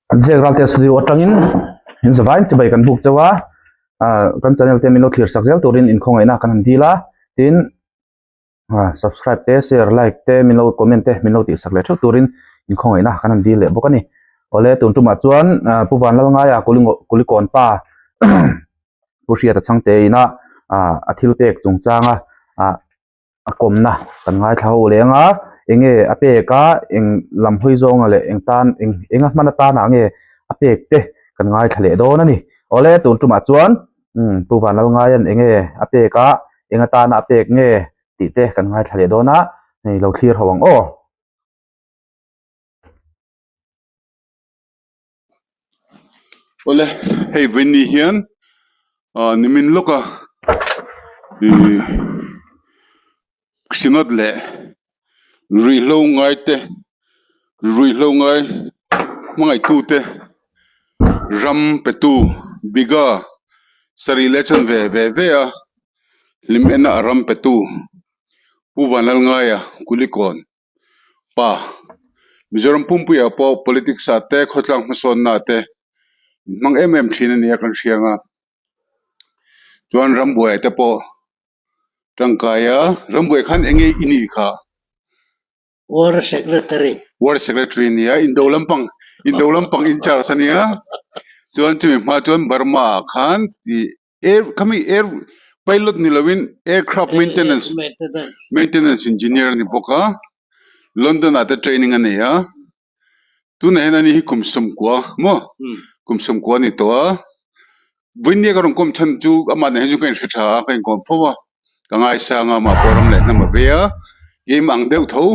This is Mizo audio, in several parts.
Jack Ralte studio atangin in zavai chibai kan buk chauh a ah kan channel te min lo thlir sak zel turin inkhawngaihna kan han dil a tin ah subscribe te share like te min lo comment te min lo tih sak leh theuh turin inkhawngaihna kan han dil leh bawk a ni awle tun tumah chuan ah Pu Vanlalngaia Kulikawn pa Pu Hriata Chhangte ina ah a thil pek chungchanga ah. a kawmna kan ngaithla ho leng a enge a pek a eng lam hawi zawnga leh eng tan eng eng a hman atana nge a pek te kan ngaithla leh dawn a ni awle tun tumah chuan umm Pu Vanlalngaia'n enge a pek a eng atana a pek nge tih te kan ngaithla leh dawn a hei lo thlir ho ang aw. Awle hei vawiin hian ah nimin lawk a ihh synod leh ruihhlo ngai te ruihhlo ngai hmangaih tu te ram pe tu biga sarih leh chan ve ve ve a hlim en a ram pe tu Pu Vanlalngaia Kulikawn. Pa, Mizoram pumpuiah pawh politics ah te khawtlang hmasawnna ah te inhmang em em thin a nia kan hria ang a, chuan rambuai te pawh tangkai a, rambuai khan eng nge i nih kha? War Secretary. War Secretary a nia, indo lampang indo lampang in charge a nia, chuan chumi hma chuan Burma ah khan ih Air khami air pilot ni lovin aircraft maintenance maintenance engineer a ni bawk a London ah te training a nei a tunah hian ani hi kum sawmkua maw kum sawmkua a ni tawh a vawinia ka rawn kawm chhan chu amah nen hian chu ka inhre tha a ka inkawm fo a ka ngaisang a amah pawh ram leh hnam a vei a keimah ang deuh tho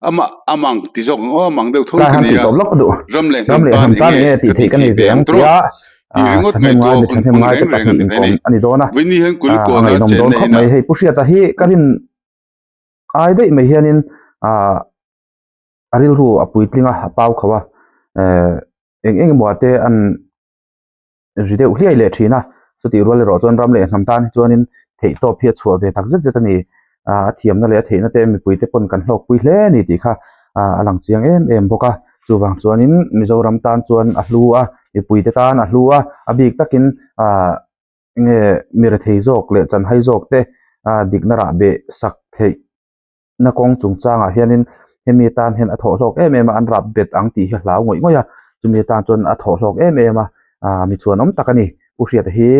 amah amah ang ti zawk ang aw amah ang deuh tho Tlai ka han ni tih a tawp lawk ka duh. ram leh Ram hnam leh tan hnam tan enge enge tih ka theih tih ka theih nei ve ve ang ang tawh tia tih ah ringawt thahnem ngaihtuah ngai mi hun thahnem hmang ngai te reng reng a pahnih ni ve inkawm ni. a ni dawn a Vawiin hian ah a Kulikawn a ngaihnawm dawn chenna khawp inah mai hei Pu Hriata hi ka rin ai daih mai hianin ah a rilru a puitling a a pau kho a eh eng eng emaw ah te an ri deuh hliai leh thin a chutih rual erawh chuan ram leh hnam tan hi chuanin theih tawp hi a chhuah ve tak zet zet a ni ah a thiamna leh a theihna te mipui te pawn kan hlawkpui hle a ni tih kha ah a lang chiang em em bawk a chuvang chuanin Mizoram tan chuan a hlu a mipui te tan a hlu a a bik takin ah enge mi rethei zawk leh chanhai zawk te ah dikna rah beh sak theih. na kawng chungchangah hianin hemi atan hian a thawh hlawk em em a an rap bet ang tih hi a hlau ngawih ngawih a chumi atan chuan a thawh hlawk em em a ah mi chhuanawm tak a ni Pu Hriata hi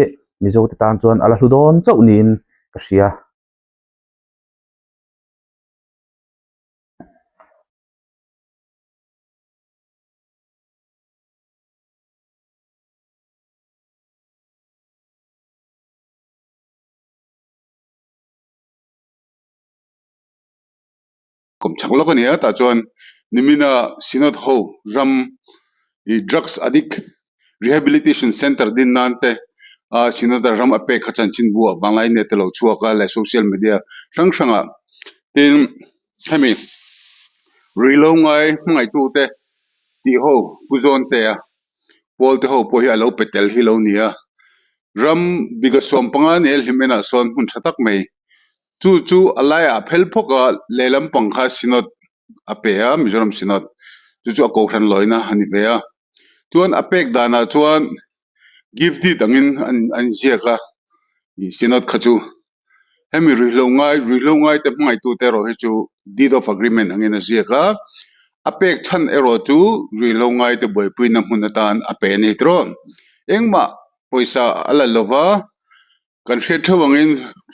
Mizo te tan chuan a la hlu dawn chauh niin ka hria. Kum chak lawk a ni a tah chuan nimina Synod ho ram ih drugs addict rehabilitation centre din nan te ah Synod a ram a pek kha chanchin buah vanglai net te lo chhuak a leh social media hrang hrang ah tin hemi ruihhlo ngai hmangaihtu te tih ho pu zawn te a pawl te ho pawh hi a lo pe tel hi lo ni a ram biga sawm panga nia hlim enah sawn hmun tha tak mai chu chu a laiah a phel phawk a lehlam pang kha synod a pe a Mizoram synod chu chu a kohhran lawina a ni ve a chuan a pek danah chuan gift deed angin an inziak a ih synod kha chu. Hemi ruihhlo ngai ruihhlo ngai te hmangaihtu te erawh hi chu deed of agreement angin a ziak a, a pek chhan erawh chu ruihhlo ngai te buaipuina hmun atan a pe a ni tiraw. Engmah pawisa a la lo va, kan hriat theuh angin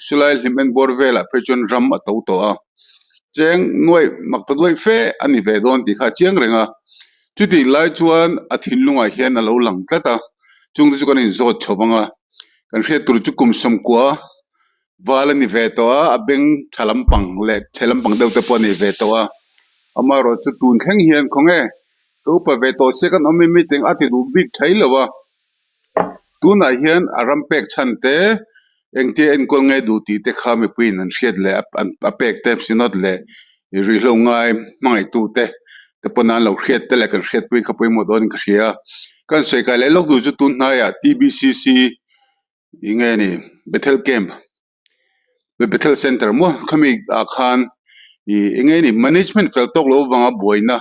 silai hlim en bawr velah phei chuan ram a to tawh a, cheng nuaih mak ta duaih fe a ni ve dawn tih kha a chiang reng a, chutih lai chuan a thinlungah hian a lo lang tlat a, chungte chu kan inzawt chho vang a. Kan hriat tur chu kum sawmkua val a ni ve tawh a, a beng tha lampang leh chhe lampang deuh te pawh a nei ve tawh a. Amaherawh chu tun thleng hian khawnge ka upa ve tawh se kan awm em meeting a ti duh bik thei lo a. Tunah hian a ram pek chhan te engtia enkawl nge duh tih te kha mipuiin an hriat leh a pek te synod leh ruihhlo ngai hmangaihtu te te pawn an lo hriat te leh kan hriatpui kha pawimawh dawnin ka hria a. Kan sawi kai leh lawk duh chu tun hnaiah TBCC ih nge ni Bethel Camp Bethel Centre maw khami ah khan ih eng nge ni management fel tawk loh avanga buaina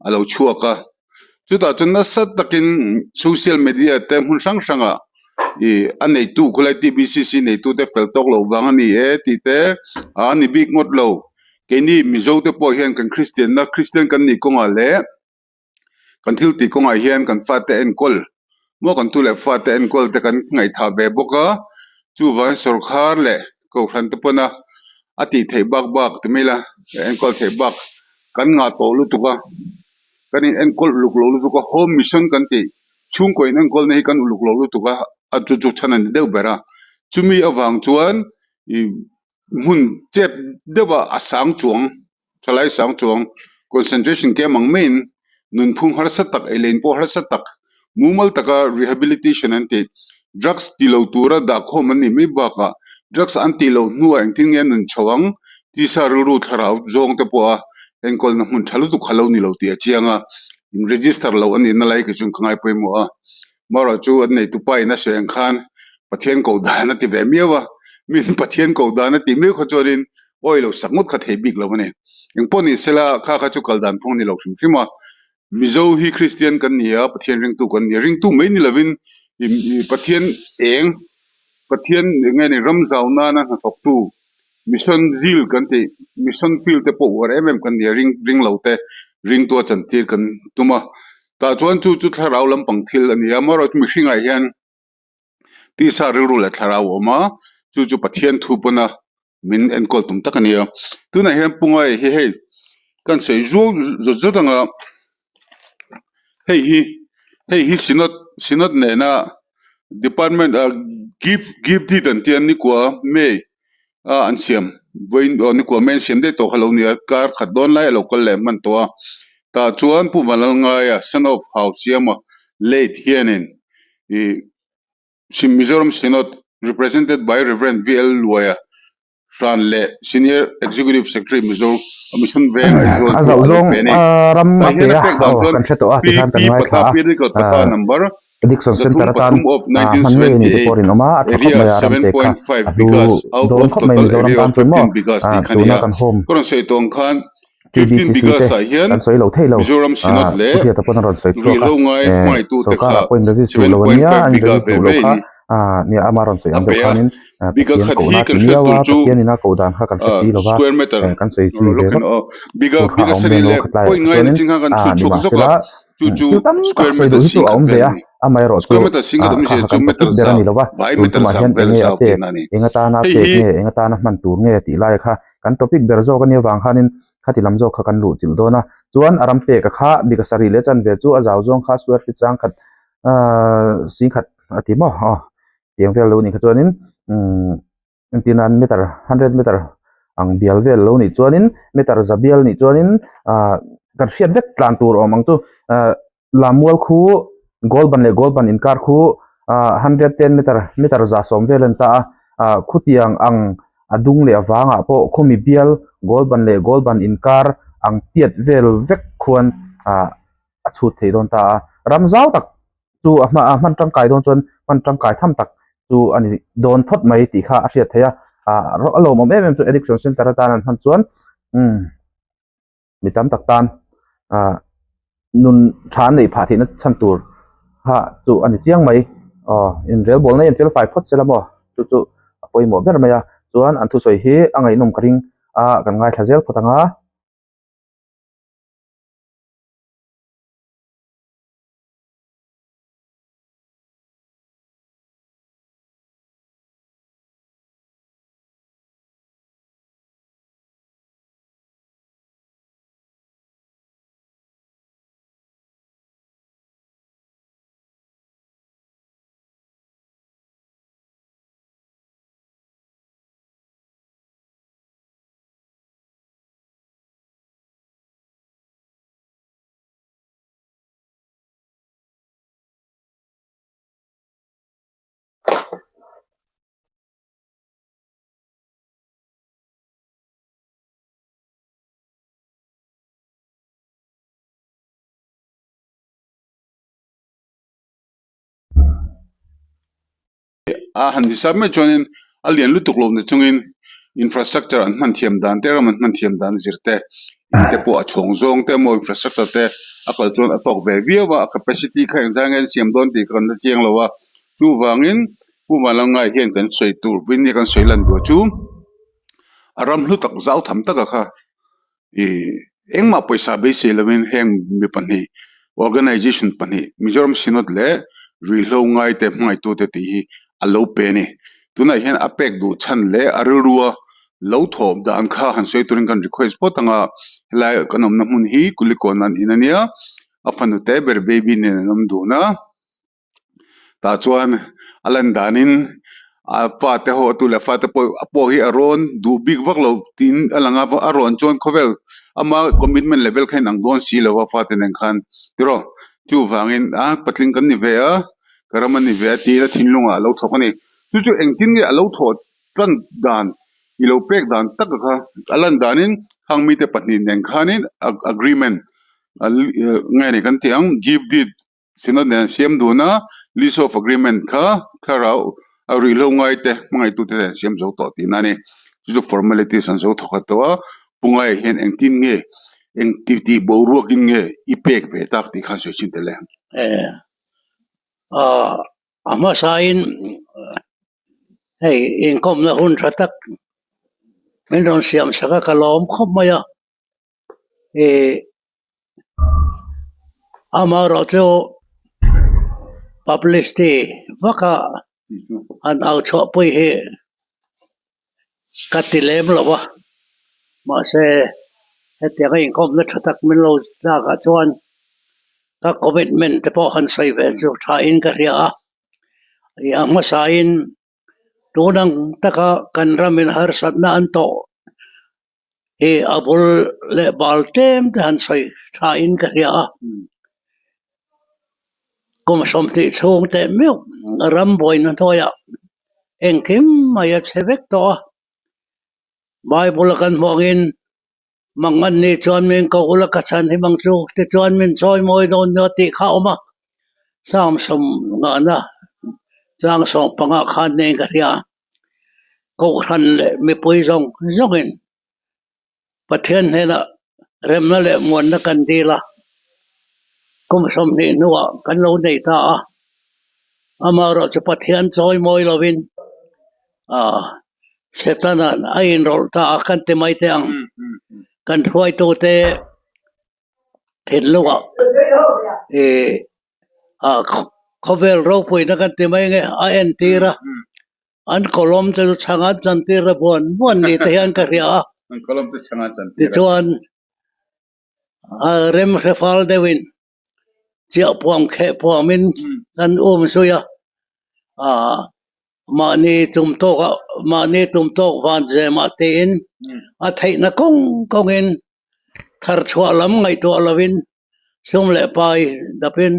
a lo chhuak a. Chutah chuan nasa takin social media te hmun hrang hrangah ih a neitu khawlai TBCC neitu te fel tawk loh vang a ni e tih te a ni bik ngawt lo. Keini Mizo te pawh hian kan Kristian na Kristian kan nih kawngah leh kan thil tih kawngah hian kan fate enkawl maw kan tu leh fate enkawl te kan ngaihthah ve bawk a, chuvangin sawrkhar leh kohhran te pawna a tih theih bak bak ti mai ila enkawl theih bak kan ngah tawh lutuk a, kan in enkawl uluk lo lutuk a, home mission kan tih chhungkaw in enkawl na hi kan uluk lo lutuk a, a chu chu chhan a ni deuh ber a, chumi avang chuan ih hmun chep deuh ah a sang chuang. Thalai sang chuang concentration camp ang maiin nunphung harsa tak ei leh in pawh harsa tak mumal taka rehabilitation an tih drugs ti lo tura dahkhawm an nih mai bakah drugs an tih loh hnuah engtin nge an nun chho ang tisa rilru thlarau zawng te pawha enkawlna hmun tha lutuk kha lo ni lo tih a chiang a in register loh a nihna lai kei chuan ka ngai pawimawh a marawh chu an neitu pa in a sawi ang khan Pathian koh dan a ti ve miau a mi Pathian koh dan a tih miau kha chuanin Awi lo sak ngawt kha thei bik lo a ni. Engpawh ni sela kha kha chu kal dan phung a ni lo hrim hrim a. Mizo hi Kristian kan ni a, Pathian ringtu kan ni a. Ringtu mai ni lovin Pathian eng, Pathian eng nge ni ram zau nana hnathawktu mission zeal kan tih, mission field te pawh uar em em kan ni a, ring ring lo te ringtu a chantir kan tum a. Tah chuan chu chu thlarau lampang thil a ni a, amaherawhchu mihringah hian Tisa rilru leh thlarau a awm a, chu chu Pathian thu pawna min enkawl tum tak a ni a. Tunah hian Pungai hi hei kan sawi zuau zawt zawt ang a, hei hi hei hi Synod Synod nena department ah give give deed an tia nikua May a an siam vawiin aw nikua May an siam daih tawh kha lo ni a, kar khat dawn lai a lo kal leh hman tawh a. Tah chuan Pu Vanlalngaia son of Hausiama late hianin Ih Mizoram Synod represented by Rev VL Luaia hran leh Senior Executive Secretary Mizo Mission Veng Aizawl A chu zauh a lo zawng pe a ni. ram Tah a hian pe a a, pek dan aw chuan kan hre tawh a P tikhan kan P ngaithla Pata a, Periodical Pata ah number Addiction zathum Centre atan pathum of ah hman ngei a ni te 1978 pawh a rinawm a, a tha khawp area mai a ram pek kha 7.5 a hlu bigas out dawn of khawp mai total Mizoram area tan of chuan maw 15 bigas ah tih kha a ni tuna a. kan home Ka rawn sawi tawh ang khan 15 TBCC bigas te ah hian kan sawi lo thei lo Mizoram Synod ah leh Pu Hriata pawn a rawn sawi chhuak a ruihhlo ngai eh hmangaihtu te sorkar kha ah pawh in register duh lo a nia 7.5 an biga register ve duh lo ve kha in ah nia ama rawn sawi a ang deuh pe a khanin ah biga Pathian khat kohna hi a ti kan hriat miau tur a chu Pathian in a koh dan kha kan hre ah si lo va square meter eh kan sawi zui ve lawkin vak aw biga tur kha biga a awm sarih ve lo leh khat lai point ah ngai chuanin ching khan kan ah chhut chhuak zawk a nimahsela chu chu thil tam tak square sawi meter duh hi chu sing a khat awm vel ve a a ni amaherawh chu square meter sing khat ah awm kha zia kha chu kan meter topic ber za a ni lo va vai tun meter tumah zang hian vel enge a zau pek tihna a ni eng atana hei pek hi nge eng atana hman tur nge tih lai kha kan topic ber zawk a nia vang khanin khati lam zawk kha kan luh chilh dawn a chuan a ram pek a kha bika sarih leh chanve chu a zau zawng kha square feet chang khat ahh sing khat a ti maw aw tiang vel lo nih kha chuanin umm engtin an meter hundred meter ang bial vel lo nih chuanin meter za bial nih chuanin ahh kan hriat vek tlan tur awm ang chu ahh Lamual khu goal ban leh goal ban inkar khu ah 110 meter meter za sawm vel a ni ta a ah khutiang ang a dung leh a vangah pawh khawmi bial goal ban leh goal ban inkar ang tiat vel vek khuan ah a chhut thei dawn ta a ram zau tak chu a hma a hman tangkai dawn chuan hman tangkai tham tak chu a ni dawn phawt mai tih kha a hriat theih a ah a lawmawm em em chu addiction center atan an hman chuan umm. Mi tam tak tan ah nun tha an neih phah theihna chhan tur kha chu a ni chiang mai aw inrelbawlna hi an fel fai phawt se la maw chu chu a pawimawh ber mai a chuan an thusawi hi a ngaihnawm ka ring a kan ngaithla zel phawt ang a. A han hisap mai chuanin a lian lutuk lo ni chungin infrastructure an hman thiam dan te ram an hman thiam dan zir te. In te pawh a chhawng zawng te emaw infrastructure te a kal chuan a tawk ve viau a, a capacity kha engzai nge an siam dawn tih kha kan la chiang lo a, chuvangin Pu Vanlalngai hian kan sawi tur vin nia kan sawi lan duh chu a ram hlu tak zau tham taka kha ih engmah pawisa beisei lovin heng mi pahnih organization pahnih Mizoram Synod leh Ruihhlo ngaite hmangaih tute tih hi a lo pe a ni. Tunah hian a pek duh chhan leh a rilrua lo thawp dan kha han sawi turin kan request phawt ang a, helai kan awmna hmun hi Kulikawn an in a nia, a fanu te ber baby nen an awm dun a, tah chuan a lan danin a fate ho a tu leh fate pawh a pawh hi a rawn duh bik vak lo tiin a lang a, a rawn chuan khawvel ama commitment level kha inang dawn si lo a fate nen khan tiraw chuvangin a patling kan ni ve a. Ka ram a ni ve a tiin a thinlungah a lo thawk a ni. Chu chu engtin nge a lo thawh tan dan, i lo pek dan tak a kha a lan danin khang mite pahnih nen khanin agreement nge ni kan tih ang give deed synod nen an siam dun a, list of agreement kha thlarau a ruihhlo ngaite hmangaihtute nen an siam zo tawh tihna a ni. Chu chu formalities an zo thawk a tawh a, Pu Ngaia hian engtin nge engti tih boruakin nge i pek ve tak tih khan sawi chin tel e. A hmasain hei inkawmna hun tha tak min rawn siam sak a ka lawm khawp mai a ih amaherawh chu publicity vaka an au chhuah pui hi ka ti lem lo a mahse hetianga inkawmna tha tak min lo tlak ah chuan ka commitment te pawh han sawi ve chu tha in ka hria a ih a hmasa in tun ang taka kan ramin harsatna an tawh hi a bul leh bal tlem te han sawi tha in ka hria a kum 20 chhung teh meuh ram buaina hnuaiah engkim mai a chhe vek tawh a bible a kan hmuh angin mang an nih chuan min ko ula ka chhan hi mang chu tichuan min chawi mawi dawn nia tih kha a awm a samsung ngahna tlang sawm panga khan nen ka hria a. Kohhran leh mipui zawng zawngin Pathian hnenah remna leh muanna kan dil a, kum 20 hnuah kan lo nei ta a, amaherawh chu Pathian chawi mawi lovin Setana'n a inrawlh ta a kan ti mai teh ang. Kan hruaitute thinlungah ih khawvel ropuina kan ti mai nge a entir a. An kawlawm te chu chhang an chantir a buan buan ni te hian ka hria a. An kawlawm te chhang an chantir a. Tichuan a rem hre fal deuhin chiah puam kheh puamin kan um zui a. Aaa mahni tum tawk ah mahni tum tawk van zem ah tiin a theihna kawng kawngin thar chhuah lam ngaihtuah lovin Sum leh pai dapin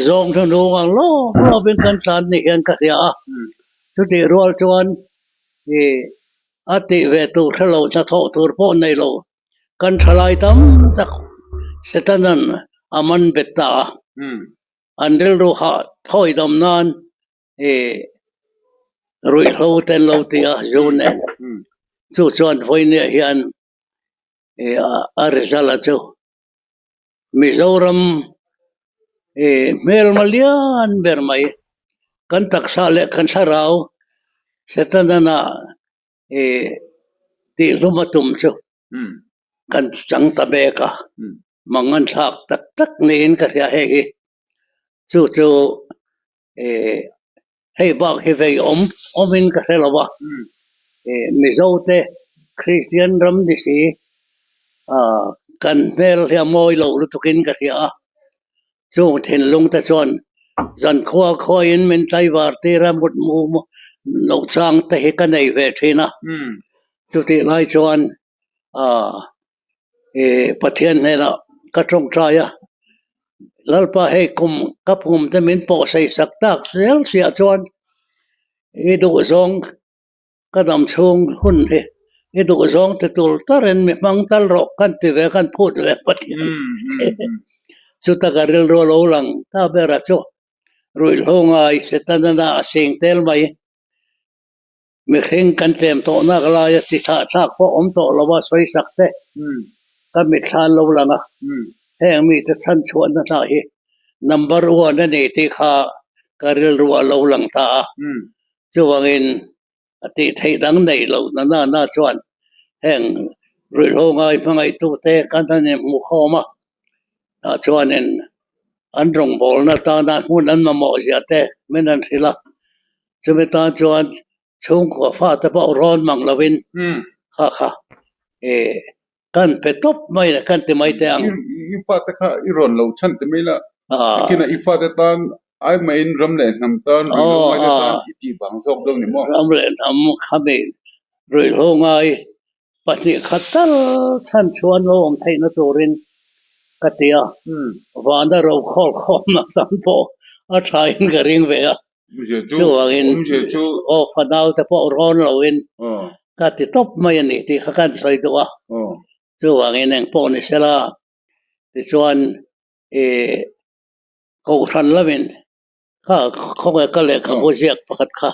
zawng chu nung ang lawp lawpin kan tlan ni hian ka hria a, chutih rual chuan ih a tih ve tur hre lo hnathawh tur pawh nei lo kan thalai tam tak Setanan a man bet ta a, an rilru hah thawi dam nan ih ruihhlo te an lo ti a zu nen chu chuan vawinia hian ih a result a chu. Mizoram ih hmelma lian ber mai kan taksa leh kan thlarau Setana ih tihhlum a tum chu kan chang ta mek a mangan thlak tak tak niin ka hria hei hi chu chu ih hei bak hi vei awm awmin ka hre lo va ih Mizo te Kristian ram ni si ah kan hmel hi a mawi lo lutukin ka hria a chung thinlung te chuan zankhua khuain min tlaivar tir a mut mu loh chang te hi ka nei ve thin a chutih lai chuan ah ih Pathian hnenah ka tawngtai a Lalpa hei kum ka phum te min pawh sei sak tak zel siah chuan i duhzawng ka dam chhung hun hi i duhzawng ti tur tarin mi hmang tal rawh kan ti ve kan phut ve Pathian chuta ka rilru a lo lang ta ber a chu ruihhlo ngai Setana a sing tel mai. Mihring kan tlem tawh nak laia chi thlah thlak pawh awm tawh lo a sawi sak te. Ka mitthla an lo lang a, heng mite chhan chhuahna hna hi number one a ni tih kha ka rilru a lo lang ta a. Chuvangin a tih theih dang neih loh na na na chuan heng ruihhlo ngai hmangaihtute kan han inhmuh khawm a, tah chuanin an rawngbawlna tana hmun an mamawh zia te min han hrilh a, chumi tan chuan chhungkua fate pawh rawn mang lovin kha kha ih kan pe tawp mai a kan ti mai teh ang. I fate kha i rawn lo chhan ti mai la, kinah i fate tan ai mahin ram leh hnam tan ruihhlo ngai te tan i tih vang zawk deuh ni maw? Ram leh hnam khami ruihhlo ngai 2 khat tal chhan chuan lo awm theihna turin ka ti a, vana ro khawl khawmna tam pawh a thain ka ring ve a. Chuvangin aw fanau te pawh rawn loin ka ti tawp mai a ni tih kha kan sawi duh a. Chuvangin eng pawh ni sela tichuan ih kohhran lamin kha khawnge ka lehkhabu ziak pakhat kha.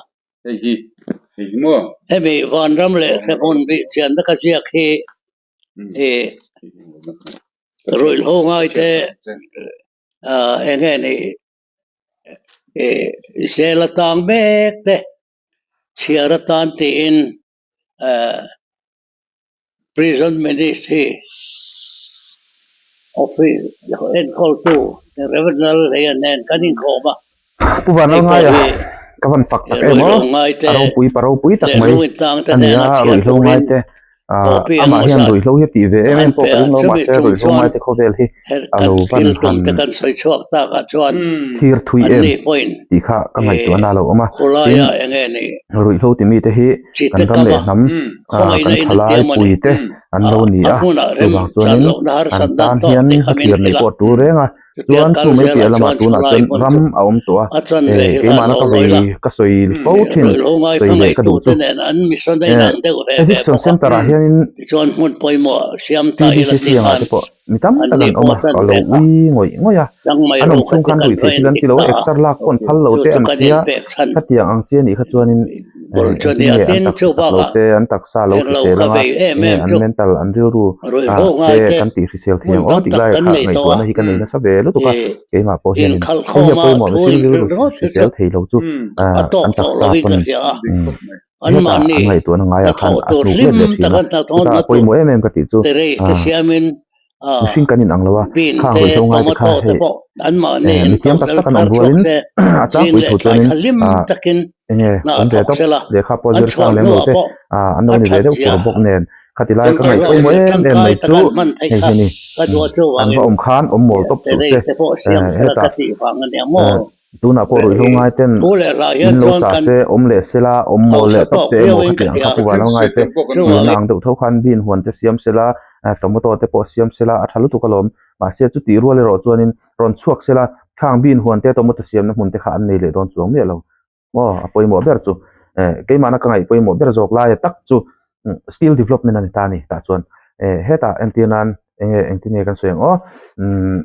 Hemi vanram leh hrehmun bih chianna ka ziak hi ih ruihhlo ngai te eng nge ni Zel atang mek te chhiar atan tiin Prison Ministry Office enkawltu Rev Lalhleia nen kan inkhawm a. Pu Vanlalngaia ka van fak tak em aw, a ropui pa ropui tak mai a ni a, ruihhlo ngaite Amah hian ruihhlo hi a tih ve em em pawh ka ring lo mahse ruihhlo ngaite khawvel hi a lo van han thlir thui em tih kha ka ngaihtuahna a lo awm a. Tin, ruihhlo ti mite hi kan ram leh hnam kan thalai pui te an lo ni a, chuvang chuanin an tan hian hmathlir neih pawh a tul reng a. Chuan chu mai piah lamah tunah chuan ram a awm tawh a, eh keimahna ka vei ka sawi fo thin sawi leh ka duh chu. Eh addiction center ah hianin TBCC angah te pawh mi tam tak an awm a, ka lo ui ngawih ngawih a, an awm chhung khan ruih theih thil an ti lo a, exer lak pawh an phal lo te an tia, khatiang ang chi a nih kha chuanin eh engtin nge an taksa chak lo te an taksa lo hrisel anga enge an mental an rilru ah te kan tih hrisel thei ang aw tih lai kha ngaihtuahna hi ka nei nasa ve lutuk a keimah pawh hianin hei hi a pawimawh mihring rilru hrisel thei lo chu ah an taksa pawn hetah an ngaihtuahna ngaiah khan a hnuk let leh thin a chutah a pawimawh em em ka tih chu ah mihring kan inang lo a khang ruihhlo ngai te kha hei eh mithiam tak tak an awm rualin a tlangpui thu chuanin ah enge awm ve tawp lehkha pawh zir sang lem lo te ah an lo ni ve deuh fur bawk nen khati lai ka ngaih pawimawh em em mai chu hei hi a ni an va awm khan awm mawl tawp suh se eh hetah eh Tunah pawh ruihhlo ngai ten in lo sa se, awm leh sela, awm mawl leh tawp te emaw khatiang kha pu vanlo ngai te nunna ang deuh tho khan bean huan te siam sela, tomato te pawh siam sela a tha lutuk alawm. Mahse chutih rual erawh chuanin rawn chhuak sela, khang bean huan te tomato siamna hmun te kha an nei leh dawn chuang miah lo. Aw a pawimawh ber chu keimahna ka ngaih pawimawh ber zawk laia tak chu skill development a ni ta a ni tah chuan hetah entir nan enge engtin nge kan sawi ang aw umm.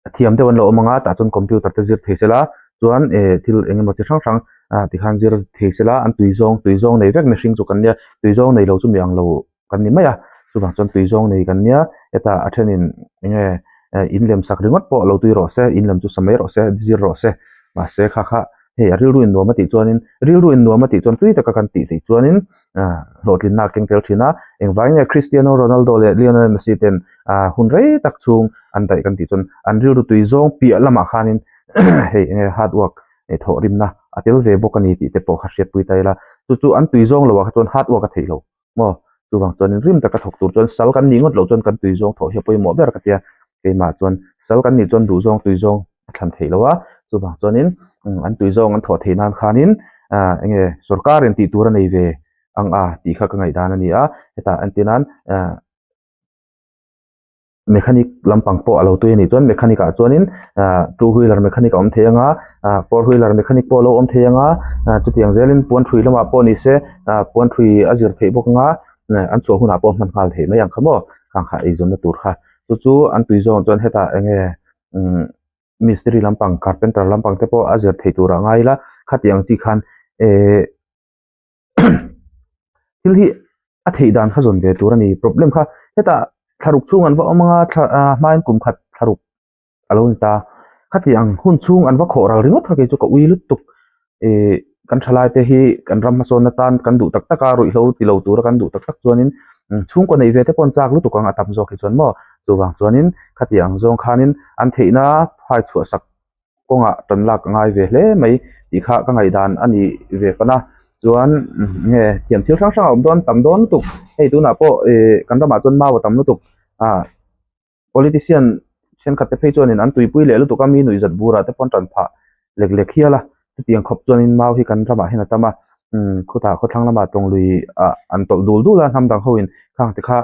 a thiam deuh an lo awm ang a tah chuan computer te zir thei sela chuan eh thil eng emaw chi hrang hrang ah tikhan zir thei sela an tui zawng tui zawng nei vek mihring chu kan nia tui zawng nei lo chu mi ang lo kan ni mai a chuvang chuan tui zawng nei kan nia hetah a thenin eng nge eh in lem sak ringawt pawh lo tui rawh se in lem chu sa mai rawh se zir rawh se mahse kha kha hei a rilru in nuam a tih chuanin rilru in nuam a tih chuan tui taka kan tih theih chuanin ah hlawhtlinna a keng tel thin a engvangin nge Cristiano Ronaldo leh Lionel Messi ten ah hun rei tak chhung an daih kan tih chuan an rilru tui zawng piah lamah khanin hei eng nge hard work eh thawh rimna a tel ve bawk a ni tih te pawh kha hriatpui ta ila chu chu an tui zawng loah kha chuan hard work a theih lo maw chuvang chuanin rim taka thawk tur chuan sal kan nih ngawt loh chuan kan tui zawng thawh hi a pawimawh ber ka tia keimah chuan sal kan nih chuan duh zawng tui zawng a thlan theih lo a chuvang chuanin an tui zawng an thawh theih nan khanin ah eng nge sorkarin tih tur a nei ve ang a tih kha ka ngaihdan a ni a hetah entir nan ah mechanic lampang pawh a lo tui a nih chuan mechanic ah chuanin ah two wheeler mechanic a awm thei ang a ah four wheeler mechanic pawh a lo awm thei ang a ah chutiang zelin puan ṭhui lamah pawh ni se ah puan ṭhui a zir theih bawk ang a an chhuah hunah pawh hman nghal theih mai ang kha maw khang kha eizawnna tur kha chu chu an tui zawng chuan hetah eng nge umm mistiri lampang carpenter lampang te pawh a zir theih turah ngai ila khatiang chi khan ehh thil hi a theih dan kha zawn ve tur a ni problem kha hetah. Thlaruk chhung an va awm anga thla ah hmain kum khat thlaruk a lo ni ta. Khati ang hun chhung an va khawh ral ringawt kha kei chu ka ui lutuk. Ihh kan thalai te hi kan ram hmasawnna tan kan duh tak tak a, ruihhlo ti lo tura kan duh tak tak chuanin chhungkaw nei ve te pawh an chak lutuk ang a tam zawk hi chuan maw. Chuvang chuanin khati ang zawng khanin an theihna phai chhuah sak kawngah tan lak a ngai ve hle mai tih kha ka ngaihdan a ni ve fan a. Chuan nge thiam thil hrang hrang a awm dawn tam dawn lutuk. Hei tunah pawh ihh kan ramah chuan mau a tam lutuk ah. Politician thenkhat te phei chuanin an tuipui leh lutuk a, mi nuihzat burah te pawh an tan phah lek lek hial a, chutiang khawp chuanin mau hi kan ramah hian a tam a, umm khutah khawthlang lamah tawnglui ah an tawlh dul dul a, hnam dang ho in khang te kha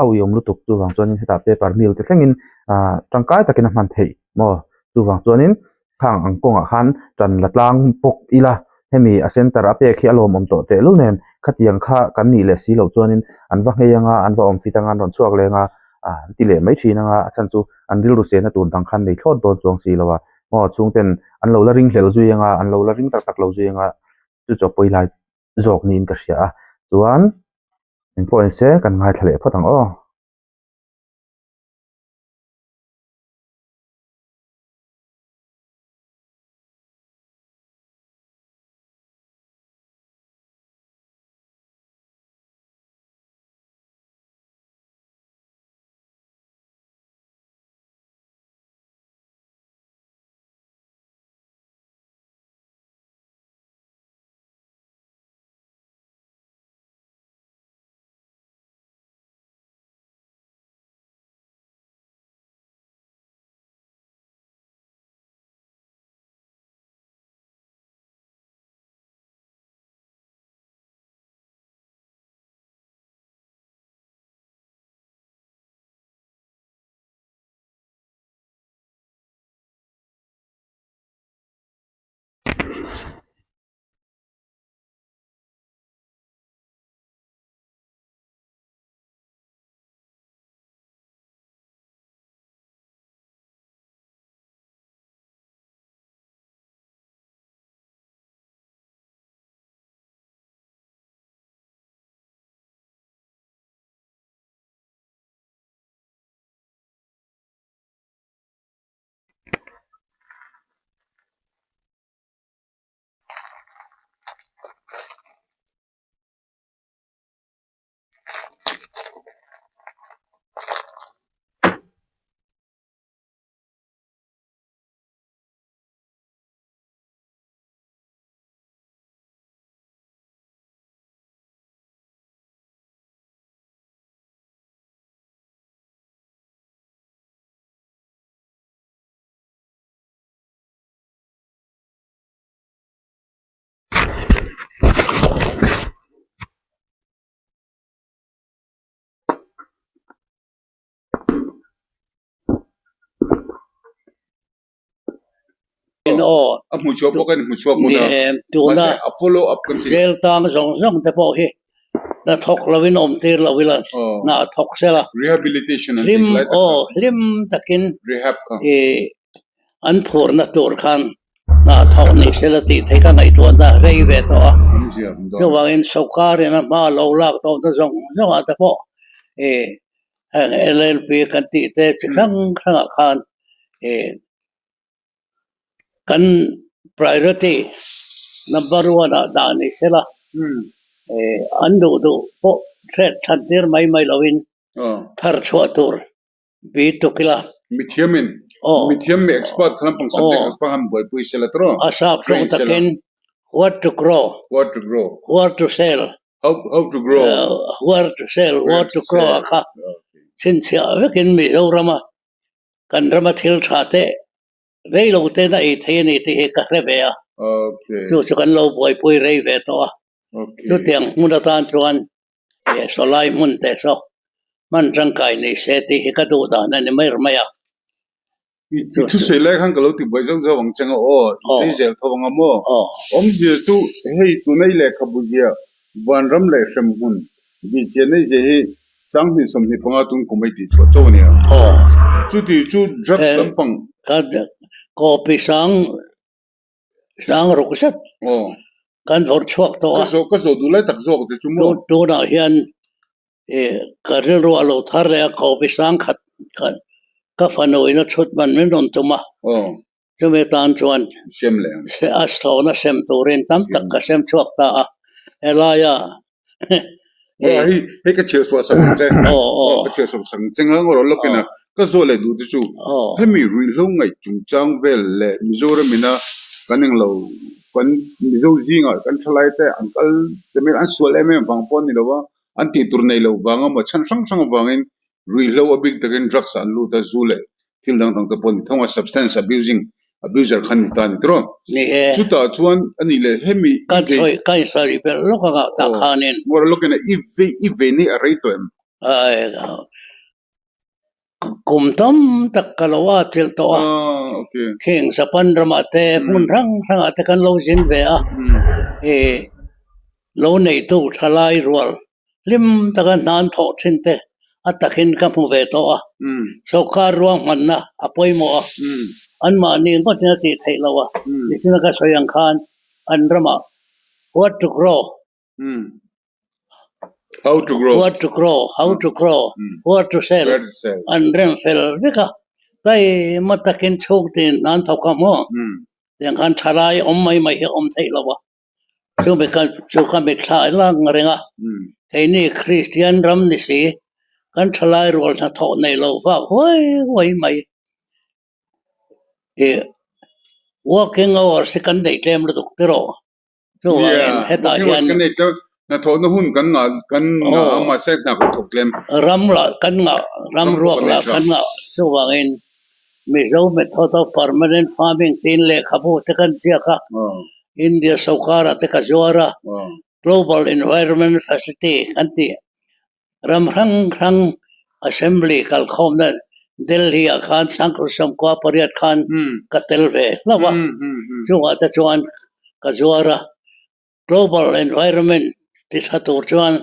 a uiawm lutuk chuvang chuanin hetah paper mill te thlengin ah tangkai takin a hman theih maw chuvang chuanin Khang ang kawngah khan tan la tlang bawk ila, hemi a center a pek hi a lawmawm tawh tehlul nen, khatiang kha kan nih leh si loh chuanin an va nghei anga, an va awm fit anga, an rawn chhuak leng a, an ti leh mai thin anga, a chhan chu an rilru sehna tur dang khan nei thlawt dawn chuang si lo a, maw chhungten an lo la ring hlel zui anga, an lo la ring tak tak lo zui anga, chu chu a pawi lai zawk niin ka hria a, chuan engpawh in se kan ngaithla leh phawt ang aw. A hmu chhuak bawk a ni, hmu chhuak hmun a. Tuna A follow up kan ti. Jail tang zawng zawng te pawh hi hna thawk lovin awm tir lo ila hna thawk sela. Rehabilitation an tih Hlim lai tak kha. aw hlim takin Rehab kha. ih an phurna tur khan hna thawk ni sela tih theih ka ngaihtuahna rei ve tawh a. Chuvangin sawrkarin a hma lo lak tawhna zawng zawngah te pawh ih heng LLP kan tih te chi hrang hrangah khan ih kan priority number one ah dah ni sela ih an duh duh pawh hriat that tir mai mai lovin thar chhuah tur. Bi tuk ila. Mithiam in, mithiam mi expert kha lampang subject expert han buaipui sela tawh. A sap tawng takin what to grow, what to grow, where to sell, how, how to grow, where to sell, what to grow a kha chhinchhiah vekin Mizorama kan rama thil tha te rei lo ten a ei thei a ni tih hi ka hre ve a. Chu chu kan lo buaipui rei ve tawh a. Chutiang hmun atan chuan He sawlai hmun te saw hman tangkai ni se tih hi ka duh dan a ni mai mai a. I thusawi lai khan ka lo ti buai zauh zauh ang che nga aw, i sawi zel tho ang a maw? Awmzia chu hei tuna i lehkhabu ziah Vanram leh Hremhmun bih chian nei zia hi 2025 tun kum a i tih chhuah chauh a nia. Chuti chu drugs lampang. Ka copy sang Sang ruk zet kan vawrh chhuak tawh a. Ka zawh duh lai tak zawk che chu maw? Tunah hian. Ka rilru a lo thar leh a, Kopi sangkhat ka fanu in a chhut man min rawn tum a, chumi tan chuan a sawna sem turin tam tak ka sem chhuak ta a, helaia Hei ka chhiar suah sak ang che, ka chhiar suah sak ang che nga ngawr lawkin a ka zawh leh duh te chu hemi ruihhlo ngaih chungchang vel leh Mizoram ina kan englo kan Mizo zingah kan thalai te an kal te mai an sual em em vang pawh a ni lo a, an tih tur nei loh vanga maw chhan hrang hrang avangin ruihhlo a bik takin drugs ah an lut a, zu leh thil dang dang te pawh a ni thung a, substance abusing abuser kha an ni ta a ni tawh. Ni e. Chutah chuan a nih leh hemi i vei. Ka insawi belh lawk anga tah khanin. Ngawr lawkin a i vei i vei nei a rei tawh em? Kum tam tak ka lo a tlilh tawh a, kheng Japan ramah te hmun hrang hrangah te kan lo zin ve a, ih lo neitu thalai rual hlim taka hnan thawh thin te a takin ka hmu ve tawh a, sawrkar ruahmanna a pawimawh a, anmahni ngawtin a tih theih loh a, nichina ka sawi ang khan an ramah what to grow How to grow. What to grow, how to grow, what to sell an rem fel vek a, taima takin chhungtin an thawk a maw? Tiang khan thalai awm mai mai hi a awm theih lo a, chumi kha chu ka mitthla lang reng a, keini Kristian ram ni si kan thalai rual hnathawh nei lo vak huai huai mai. Ih working hours hi kan neih tlem lutuk tiraw? Chuvangin hetah hian hnathawhna hun kan ngah kan ngah a mahse hna kan thawk tlem. Ram lah kan ngah ram ruak lah kan ngah chuvangin Mizo method of permanent farming tiin lehkhabu te kan ziak a, India sawrkar ah te ka zuar a, Global Environment Facility kan tih Ram hrang hrang Assembly kalkhawmna Delhi ah khan Sangkhaw sawmkua pariat khan ka tel ve hlauh a, chungah te chuan ka zuar a, Global Environment ti tha tur chuan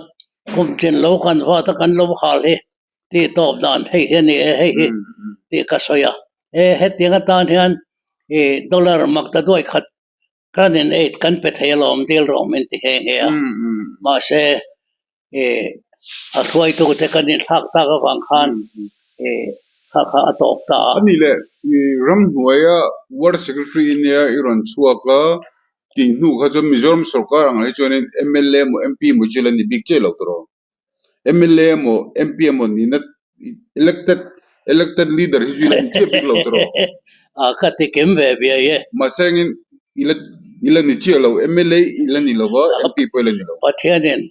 kum tin lo kan vat a kan lo hal hi tih tawp dan hei hi a ni e hei hi tih ka sawi a, e hetiang atan hian ih dollar mak ta duai khat kan in aid kan pe thei alawm dil rawh min ti nghe nghe a, mahse ih a hruaitu te kan inthlak tak avang khan ih kha kha a tawp ta a. A nih leh ih ramhnuaia Ward Secretary nia i rawn chhuak a tih hnu kha chuan Mizoram sorkar ang hi chuanin mla emaw MP emaw chu la ni bik chiah lo tawh. Mla emaw MP emaw nihna elected elected leader hi chu i la ni chiah bik lo tawh. A ka ti kim ve biai e. Mahse engin i la i la ni chiah lo mla i la ni lo va MP pawh i la ni lo. Pathianin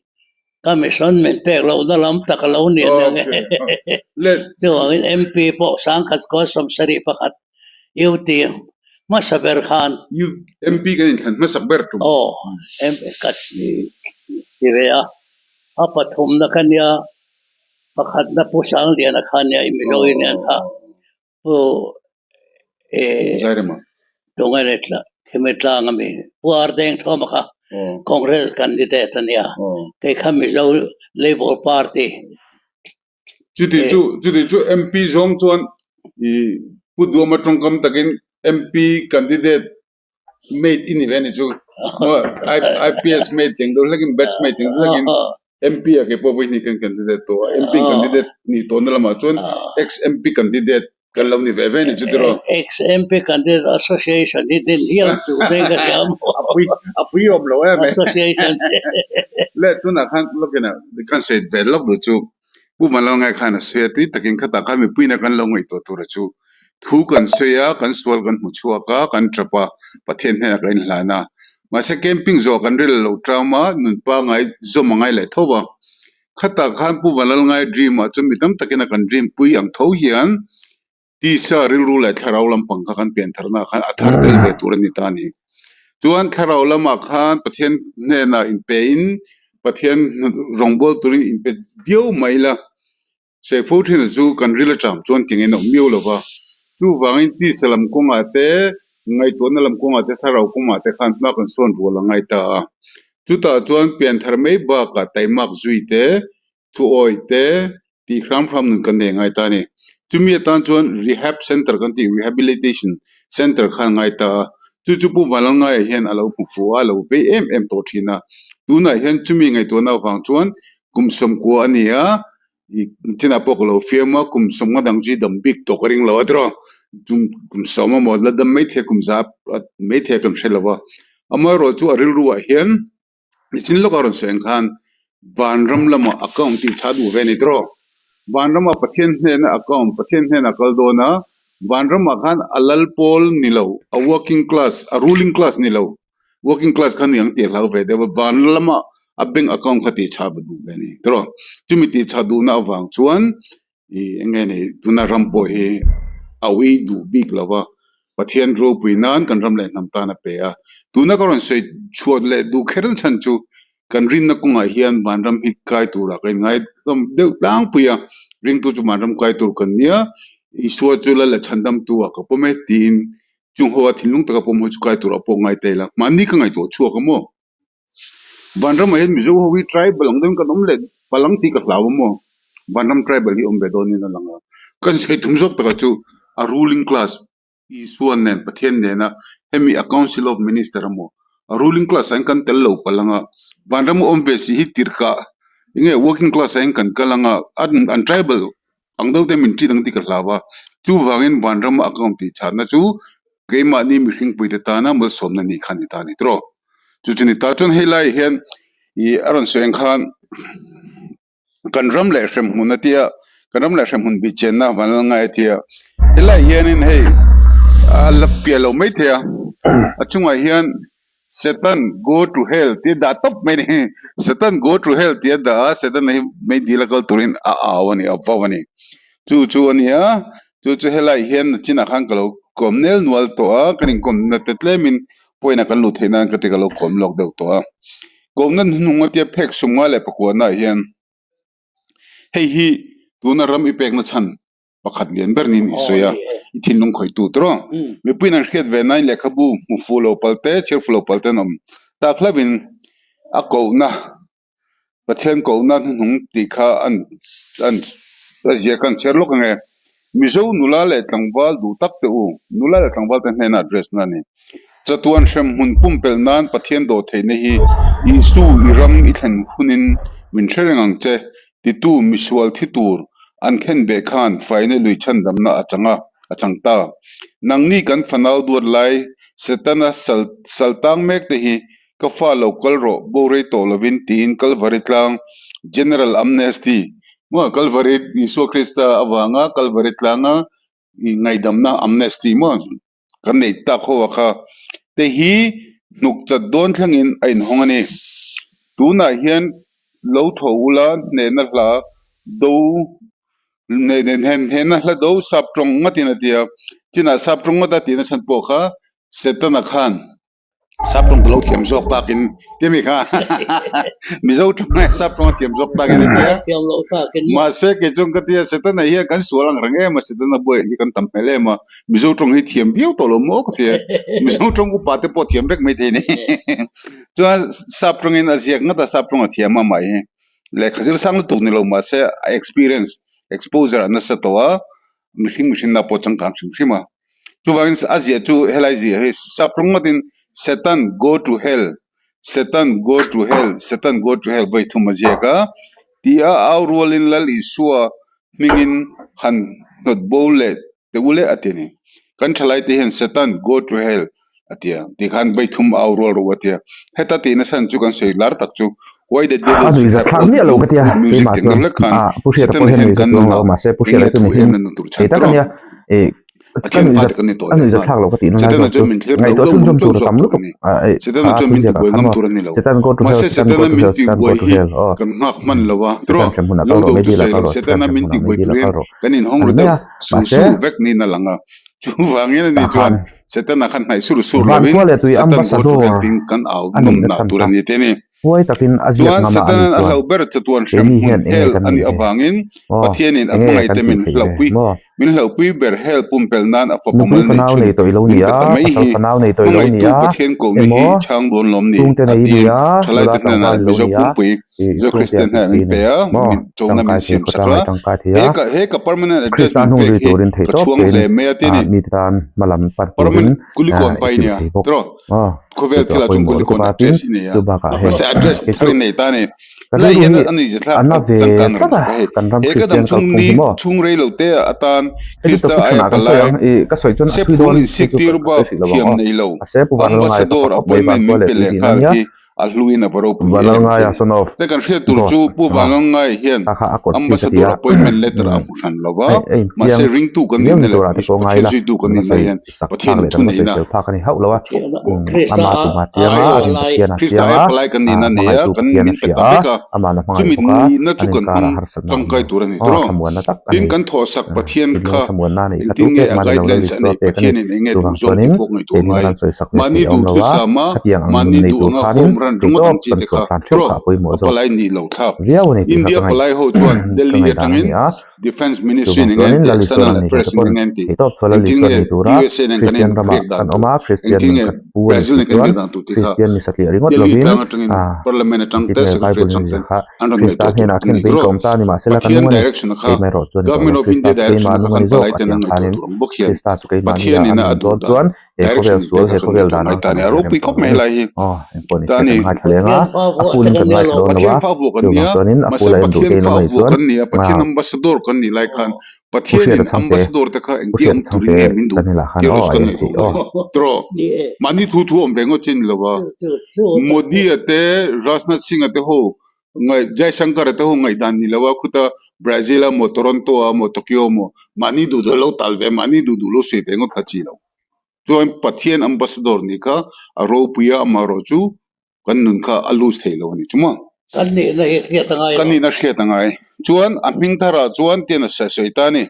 ka mission min pek lohna lam tak a lo ni a nia nge. Chuvangin MP pawh sangkhat kua 71 UT hmasa ber khan. MP kan inthlan hmasak ber tum. Aw MP ka ti ve a, a pathumna ka nia pakhatna Pu Sangliana kha nia i Mizo Union kha Pu tunge ni khimi tlang ami Pu Ardeng Thawma kha Congress candidate a nia kei kha Mizo Labour Party. Chuti chu chuti chu MP zawng chuan i Pu Duama tawngkam takin MP candidate mate i ni ve ni chu IPS mate teng deuh hlekin batch mate teng deuh hlekin MP ah kei pawh vawi hnih kan candidate tawh a MP candidate nih tawhna lamah chuan ex MP candidate kan lo ni ve ve ni chu tiraw. Ex MP candidate association hi din hial chu daih ka hria maw. A pui a pui awm lo em e. Association Le tunah khan lawkin ah kan sawi ve lawk duh chu Pu Vanlalngai khan a sawi a, tui takin khatah khan mipuiin a kan lo ngaihtuah tur a chu thu kan sawi a, kan sual kan hmu chhuak a, kan tap a, Pathian hnenah kan inhlan a. Mahse camping zawh kan ril lo tram a, nun pangai zawm a ngai leh tho a. Khatah khan Pu Vanlalngai dream ah chuan mi tam takin a kan dream pui ang tho hian tisa rilru leh thlarau lampang kha kan pian tharna khan a thar tel ve tur a ni ta a ni. Chuan thlarau lamah khan Pathian hnenah inpe in Pathian rawngbâwl turin inpe viau mai la, Saifo ṭhina chu kan ril aṭang chuan tingin a awm miau lo va. Chuvangin tisa lam kawngah te, ngaihtuahna lam kawngah te, thlarau kawngah te khan hma kan sawn rual a ngai ta a. Chutah chuan pianthar mai bakah taimak zui te, thuawi te tih hram hram nun kan nei ngai ta a ni. Chumi atan chuan Rehab Centre kan tih Rehabilitation Centre khan ngai ta a, chu chu Pu Vanlalngaia hian a lo hmu fuh a, a lo vei em em tawh thin a. Tunah hian chumi ngaihtuahna avang chuan. Kum 90 a ni a, i chinah pawh ka lo fiam a, kum 50 dang chu i dam bik tawh ka ring lo a tiraw. Kum 10 emaw la dam maithei a, kum za maithei a kan hre lo va. Amaherawhchu chu a rilru ah hian nichin lawka rawn sawi ang khan vanram lamah account tih chah duh ve a ni tiraw. Vanramah Pathian hnena account, Pathian hnena kal dawn a, vanramah khan a lal pawl ni lo, a working class, a ruling class ni lo. Working class kha ni ang tih a hlau ve deuh a, van lama a bank account kha tih chah va duh ve a ni tiraw. Chumi tih chah duhna avang chuan ih eng nge ni tuna ram pawh hi a ui duh bik lo va, Pathian ropui nan kan ram leh hnam tan a pe a. Tuna ka rawn sawi chhuat leh duh kher chhan chu kan rinna kawngah hian vanram hi kai turah ka inngai hlawm deuh tlangpui a, ringtu chu vanram kai tur kan nia, Isua chu lal leh chhandamtu ah ka pawm e tiin Chung ho a thinlung taka pawm ho chu kai tur a pawh ngai ta ila, mahni ka ngaihtuah chhuak a maw? Vanram ah hian Mizo ho hi tribal ang deuhin kan awm leh palang tih ka hlau a maw? Vanram tribal hi awm ve dawnin a lang a. Kan sawi tum zawk taka chu a ruling class Isua nen Pathian nena hemi a council of minister a maw? A ruling class ah hian kan tel lo palang a, vanram a awm ve si hi tirhkah enge working class ah hian kan kal ang a, an tribal ang deuh te min ṭit ang tih ka hlau a, chuvangin vanram a account tih chhanna chu keimahni mihringpui te tana malsawmna nih kha a ni ta a ni tawh. Chu chu ni ta chuan hei laiah hian ih a rawn sawi ang khan kan ram leh hremhmun a tia kan ram leh hremhmun bih chenna van la ngai a tia helaiah hianin hei a la piah loh maithei a, a chungah hian Satan go to hell tih a dah tawp mai a ni. Satan go to hell tih a dah a, Satan hi mei dil a kal turin a au a ni, a vau a ni. Chu chu a ni a, chu chu helai hian nachinah khan ka lo kawm nel nual tawh a, kan inkawmna te tlemin pawina kan luh theih nan ka ti ka lo kawm lawk deuh tawh a. Kawmna hnuhnung atia phek sumnga leh pakuana ah hian hei hi tuna ram i pekna chhan pakhat lian ber niin i sawi a, i thinlung khawihtu tur aw. Mipuiin an hriat ve nain lehkhabu hmu fuh lo pal te, chhiar fuh lo pal te an awm tak hlauhin a kohna, Pathian kohna hnuhnung tih kha an an a zia kha an chhiar lawk ang e. Mizo nula leh tlangval duh tak te u, nula leh tlangval te hnena address na a ni. Chatuan hremhmun pumpelh nan Pathian dawh theihna hi Isu i ram i thlen hunin min hre reng ang che titu misual thi tur an khen beh khan faina lui chhandamna a chang a, a chang ta. Nangni kan fanau duat lai Setana sal sal tang mek te hi ka fa lo kal rawh bo rei tawh lovin tiin Kalvari tlang General Amnesty maw Kalvari Isua Krista avanga Kalvari tlanga ngaihdamna Amnesty maw kan neih tak ho a kha te hi hnuk chat dawn thlengin a inhawng a ni. Tunah hian lo tho ula hnehna hla do hnehna hla do sap tawng ngatin a ti a, chinah sap tawng ngata tihna chhan pawh kha Setana khan Sap tawng ka lo thiam zawk takin ti mi kha Mizo tawng nge sap tawng a thiam zawk takin a tia. Thiam loh takin. Mahse kei chuan ka tia Setana hian kan sual ang reng em a Setana buai hi kan tam hmel em a Mizo tawng hi thiam viau tawh lo maw ka tia. Mizo tawng upa te pawh thiam vek mai thei ni. Chuan sap tawngin a ziak ngat a sap tawng a thiam a mah hi lehkha zir sang lutuk ni lo mahse a experience exposure a nasa tawh a mihring mihrinna pawh changkang hrim hrim a. Chuvangin a ziah chu helai ziah hi sap rawng ngatin Satan go to hell, Satan go to hell, Satan go to hell vawi thum a ziak a ti a, au rualin Lal Isua hmingin han hnawt bo leh teh u le a ti a ni. Kan thalai te hian Satan go to hell a ti a, tikhan vawi thum au rual rawh u a ti a. Heta tihna chhan chu kan sawi lar tak chu Why the devil A should nuihzat have thlak all miah lo ka good tia good music keimah tih chuan ang deuh lek khan ah Pu Hriata Satan pawh hian hian nuihzat kan chuang lo nunah mahse Pu eng Hriata nge chu thu mihring em na tur chhan thei tak tur a a nia ih a ka thian nuihzat fate kan ni tawh a leh nuihzat nghal thlak lo ka tih na lai Setana zawk chuan chu min thlir deuh ngaihtuah deuh chhunzawm ngam chauh tur a zawk tam tur a lutuk ni ah ih Setana kha chuan thu min ziak ah tibuai khan ngam maw tur a ni lo Satan go to hell mahse Satan go Setana to min hell Satan go tibuai to hi hell aw kan nghak hman lo a Satan tiraw hrem hunah lo kal rawh do mei chu dil ah sawi kal lo rawh Satan Setana hrem min hunah mei tibuai dil ah turin kal rawh kan inhawng a ru ni mai deuh a sur mahse sur vek niin a lang a Chuvangin ani tah chuan khan Setana khan hnaih sur sur lovin Vankhua leh tui Satan go to hell ambassador tiin kan au a nawm nihna nah chhan tur kha a ni te a ni. huai takin a ziak Chuan ngam a a nih Setanan a chuan hlauh ber chatuan hrem keini hmun hian enge hell kan a nih nih ve avangin aw Pathianin a enge hmangaih kan te tih min theih ve hlauhpui maw min hlauhpui ber hell pumpelh nan a fapa nupui mal neih fanau chhun nei tawh ilo min ni pe a ta mai pasal hi fanau nei tawh ilo ni hmangaihtu a Pathian kohna hi emaw chhang dawn lawm ni chhungte a nei i ni tiin a thalai nula te hnenah tlangval ilo Mizo ni a pumpui. Zo Kristian hian min pe a, min chona min siam sak a, he ka he ka permanent address min pek hi ka chhuang hle mai a ti a ni. Permanent Kulikawn pai nia tiraw khawvel thil ah chuan Kulikawn address i nei a, mahse address thar i nei ta a ni. Lai hian a nuih zia thlak changkan rawn bawk a hei. He ka dam chhung ni chhung rei lo te atan Krista aia palai sep hun insiktir bak thiam nei lo Ambassador appointment min pe leh nghal hi a hluin a va ropui em a ti a ni. Te kan hriat tur chu Pu Vanlalngai hian Ambassador appointment letter a hmu hran lo va, mahse ringtu kan nihna leh Pathian zuitu kan nihna hian Pathian in thuneihna Krista aia palai kan nihna a nei a, kan min pe ta vek a, chumi nihna chu kan hmang tangkai tur a ni tawh. Tin, kan thawhsak Pathian kha engtin nge a guidelines a neih, Pathianin eng nge duh zawng tih pawh ngaihtuah ngai. Mahni duhthusam a, mahni duh anga home run ringawt ang chi te kha tawh a palai nih loh thlak. India palai ho chuan Delhi atangin Defence Ministry in eng nge an tih, External Affairs in eng nge an tih, engtin nge USA nen kan inbiak dan tur, engtin nge Brazil nen kan inbiak dan tur tih kha Delhi tlang atangin Parliament atang te Secretary atang ten an rawn ngaihtuah tur an ni tawh. Pathian direction a kha Government of India direction a kha kan palai ten an ngaihtuah tur ang bawk hian Pathian ina a duh dan direction pek a kan ngaihtuah ngai ta a ni. A ropui khawp mai helai hi. Ta a ni. Pathian fa vuah kan nia, mahse Pathian fa vuah kan nia, Pathian ambassador kan nih lai khan Pathianin ambassador te kha engtia awm turin nge min duh tih erawh chu kan ngaihtuah ngai. Tiraw? Mahni thu thu awm ve ngawt chi a ni lo va. Modi-a te, Rajnath Singh-a te ho Ngaih Jaishankar-a te ho ngaihdan ni lo a, khuta Brazil a maw, Toronto a maw, Tokyo a maw, mahni duh duh lo tal ve, mahni duh duh lo sawi ve ngawt kha chi lo. Chuan Pathian ambassador nih kha a ropui a, amaherawh chu kan nun kha a lose thei lo a ni chu maw? Kan nihna hi hriat a ngai lo. Kan nihna hriat a ngai. Chuan a hming tharah chuan tian a sawi ta a ni.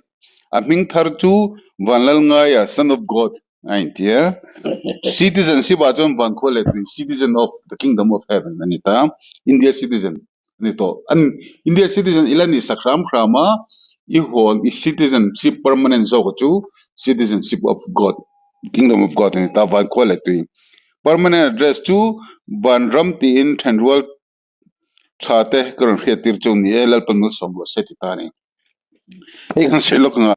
A hming thar chu Vanlalngaia, Son of God, a inti a. Citizenship ah chuan Vankhua leh tui, Citizen of the Kingdom of Heaven a ni ta. India citizen a ni tawh. An India citizen ila ni sak hram hram a, i hawn i citizenship permanent zawk chu Citizenship of God, Kingdom of God a ni ta, Vankhua leh tui. Permanent address chu Vanram tiin thenrual tha te ka rawn hriat tir chu ni e, Lalpan malsawm rawh se ti ta a ni. Hei kan sawi lawk ang a.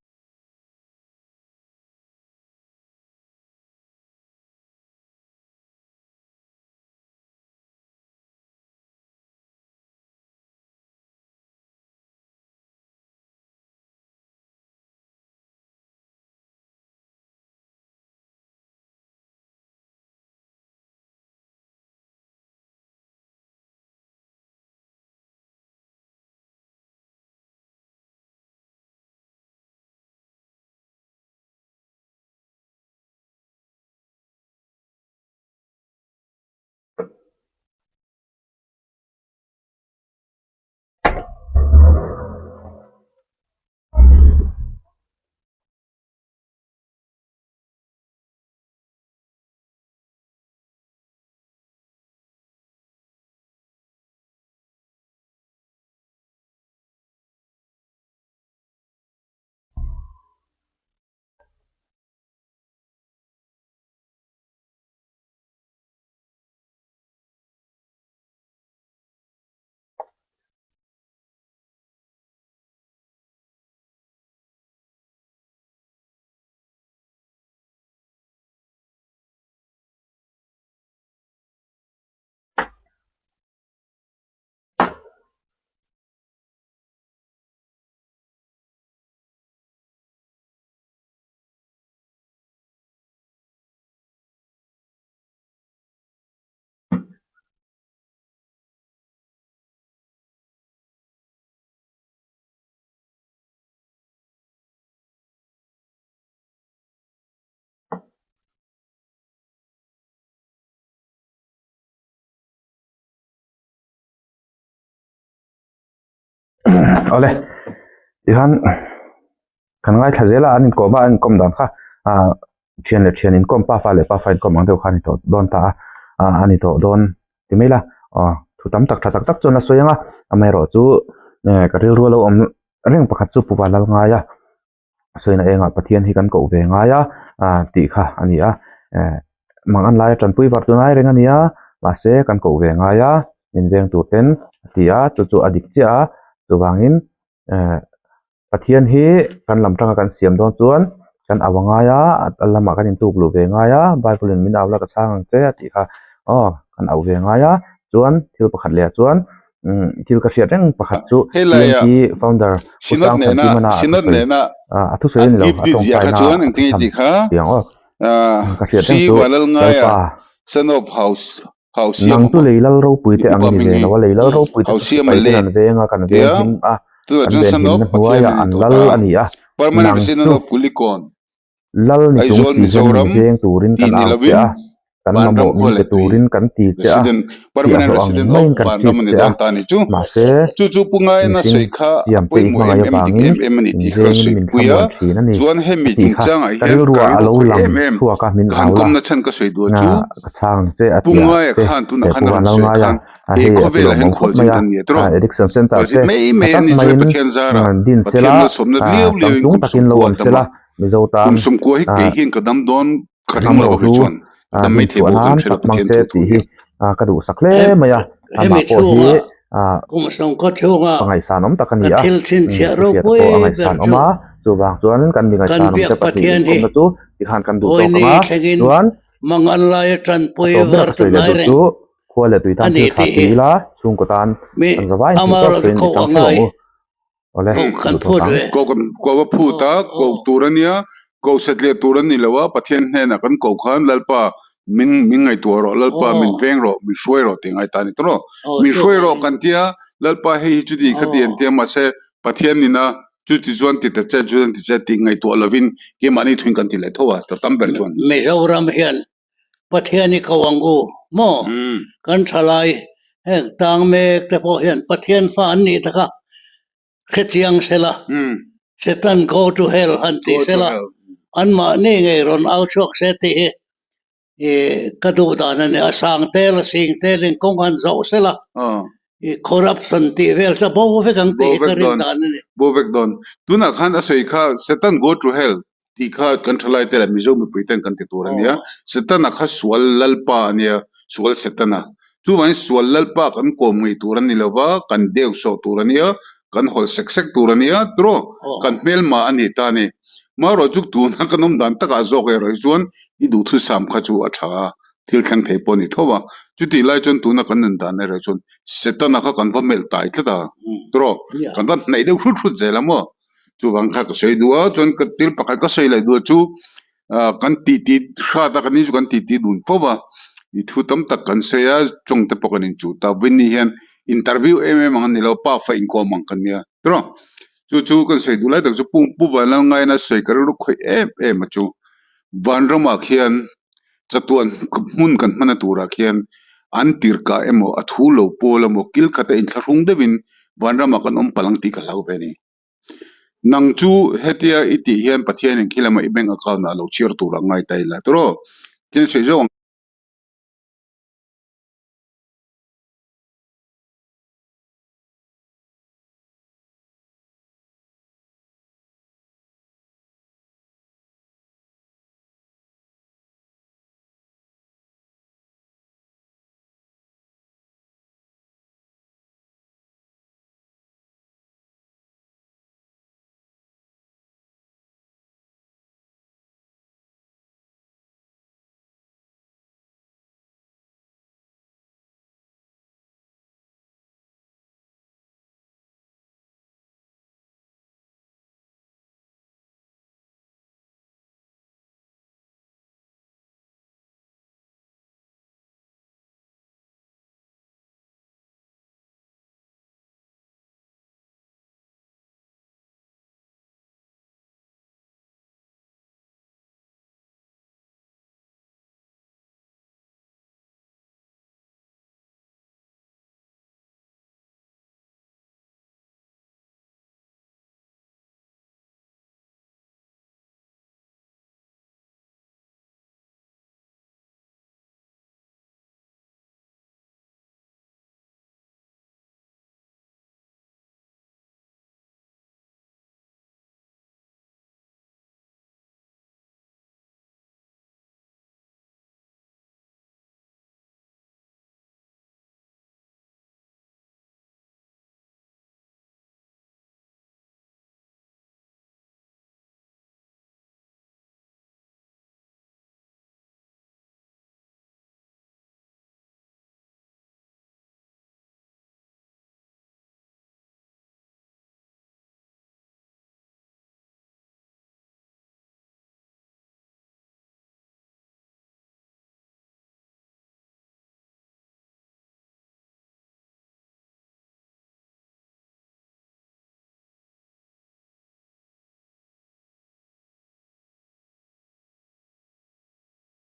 Awle tihian kan ngaithla zel a an inkawm a an inkawm dan kha ah thian leh thian inkawm pafa leh pafa inkawm ang deuh kha a ni tawh dawn ta a ah a ni tawh dawn ti mai la aw thu tam tak tha tak tak chuan a sawi ang a amaherawhchu eh ka rilru a lo awm reng pakhat chu Pu Vanlalngaia sawina engah Pathian hi kan koh ve ngai a ah tih kha a ni a eh mang an laia tanpui var tunai reng a ni a mahse kan koh ve ngai a. min veng tur ten a ti a chu chu a dik chiah a chuvangin eh Pathian hi kan lam tanga kan siam dawn chuan kan au a ngai a a lamah kan intuk luh ve ngai a bible in min au la ka chhang ang che a tih kha aw kan au ve ngai a chuan thil pakhat leh ah chuan umm thil ka hriat reng pakhat chu Helai ah T N T founder Pu Synod Sang nena Thantimana a Synod thusawi nena ah a thusawi a an ni lo gift a dit ziah kha tawngtaina chuan a engtin nge thuchham tih kha tiang aw ah ka hriat reng Sri chu Vanlalngaia Lalpa son of House Nang chu lei lal ropui te ang i ni ve lo a, lei lal ropui te chu sipai ten an veng a, kan veng him a, kan ven himna hnuaiah an lal a ni a, nang chu lal ni chung si hian min veng turin kan au che a, kan mamawh min pe turin kan ti che a, tih a hlawh ang maiin kan treat che a, mahse mihring siamte i hmangaih avangin min vengin min thlamuan thin a ni, a tih kha ka rilruah a lo lang chhuak a, min au la. Ka chhang che a ti a te he pu van lo ngai a a hei a ti lawmawm khawp mai a addiction center te tha tak maiin din sela changtlung takin lo awm sela Mizo tan hnam rohlu din chhuah nan tak hmang se tih hi ka duhsak hle mai a amah pawh hi ka ngaihsan awm tak a ni a ka hriat pawh a ngaihsan awm a chuvang chuan kan mi ngaihsan awm te pahnih inkawmna chu tikhan kan duh tawk ang a chuan Mangan laia tanpui A tawp ber var ka sawi leh tunai duh reng chu khua leh tui a tan ni thil tha tih ti hi ila chhungkaw tan mi kan za vai thei ama tawp rawh sawiin i ko tang a theuh ngai ang u. Awle, ko kan duh tawk phut ang. ve. Ko kan ko va phut a, ko tur a nia, ko satliah tur a ni lo a, Pathian hnenah kan ko khan Lalpa min min ngaihtuah rawh, Lalpa min veng rawh, min hruai rawh tih ngai ta a ni tawh. Min hruai rawh kan tia, Lalpa hei hi chuti khati an tia mahse Pathian nina Chuti chuan ti ta che, chuan ti che tih ngaihtuah lovin keimahni thuin kan ti leh tho a, ta tam ber chuan. Mizoram hian Pathian i ko ang u maw? Kan thalai heng tang mek te pawh hian Pathian fa an nih taka hrechiang sela, Satan go to hell han ti sela, anmahni ngei rawn au chhuak se tih hi I ka duh dan a ni a, sang tel a sing tel in kawng han zawh sela i corruption tih vel chu a bo vek ang tih hi ka rin dan a ni. Bo vek dawn. Tunah khan a sawi kha Satan go to hell tih kha kan thalai te leh Mizo mipui ten kan ti tur a nia. Setana kha sual lalpa a nia, sual Setana. Chuvangin sual lalpa kan kawm ngei tur a ni lo va, kan deu sawh tur a nia, kan hawl sek sek tur a nia, turaw kan hmelma a ni ta a ni. Marawh chu tuna kan awm dan takah zawk erawh hi chuan i duhthusam kha chu a tha a, thil thleng thei pawh a ni tho a. Chutih lai chuan tuna kan nun dan erawh chuan Setana kha kan va melh tai tlat a, turaw kan va hnaih deuh hrut hrut zel a maw? Chuvang kha ka sawi duh a, chuan ka thil pakhat ka sawi leh duh chu kan titi hrat a, kan ni chu kan titi dun fo va, i thu tam tak kan sawi a, chawng te pawh kan inchuh ta. Vawiin hian interview em em ang a ni lo, pa fa inkawm ang kan nia, turaw. Chu chu kan sawi duh lai tak chu Pu Pu Vanlalngaina sawi ka rilru khawih em em a chu. Vanramah khian chatuan hmun kan hmana turah khian an tirhkah emaw a thu lo pawl emaw kil khata inthlahrung deuhin Vanramah kan awm palh ang tih ka hlau ve a ni. Nang chu hetia i tih hian Pathianin khi lama i bank account ah lo chhiar tur a ngai ta ila tawh rawh. Tin sawi zawk ang.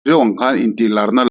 Viau ang khan intih larna.